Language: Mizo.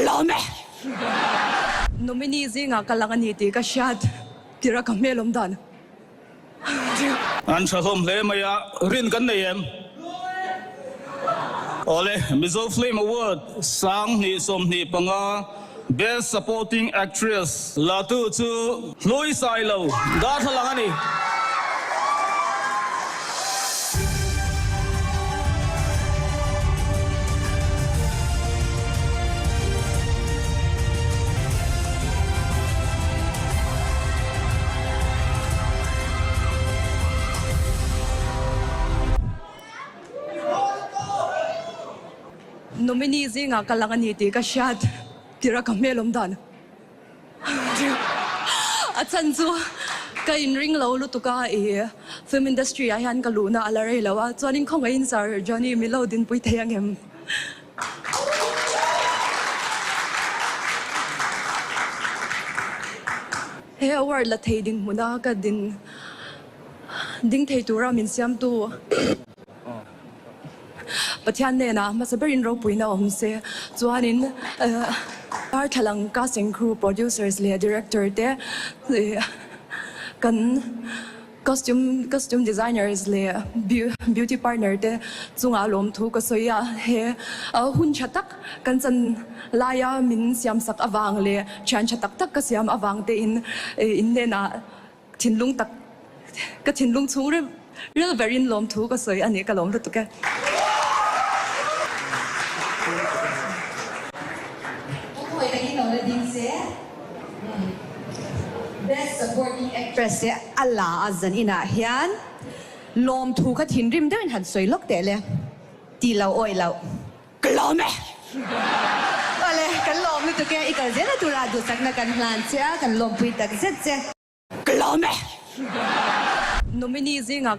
lawm e. Nominee zingah ka lang a ni tih ka hriat tirh a ka hmel awm dan. An tha hlawm hle mai a, rin kan nei em? Awle, Mizo Film Award 2025 Best Supporting Actress la tu chu Hlui Sailo darthlalang a ni. Nominee zingah ka lang a ni tih ka hriat tirh a ka hmel awm dan a chhan chu ka inring lo lutuk a, i film industry ah hian ka luhna a la rei lo a, chuanin khawngaihin Sir Johnny min lo dinpui thei ang em? He award la thei dinhmuna ka din ding thei tura min siamtu Pathian hnenah hmasa berin ropuina awm se. Chuanin Darthlalang casting crew, producers leh director te kan Costume costume designers leh beauty partner te chungah lawmthu ka sawi a, he hun tha tak kan chan laia min siam sak avang leh thian tha tak tak ka siam avang te in in hnenah thinlung tak ka thinlung chhung ril ril berin lawmthu ka sawi a ni ka lawm lutuk e. Best Supporting Actress te a la a zan inah hian lawmthu kha thinrim deuhin han sawi lawk teh le ti lo awih loh. Ka lawm e. Awle, kan lawm lutuk e, i kal zel a tura duhsakna kan hlan che a, kan lawmpui tak zet che. Ka lawm e. Nominee zingah.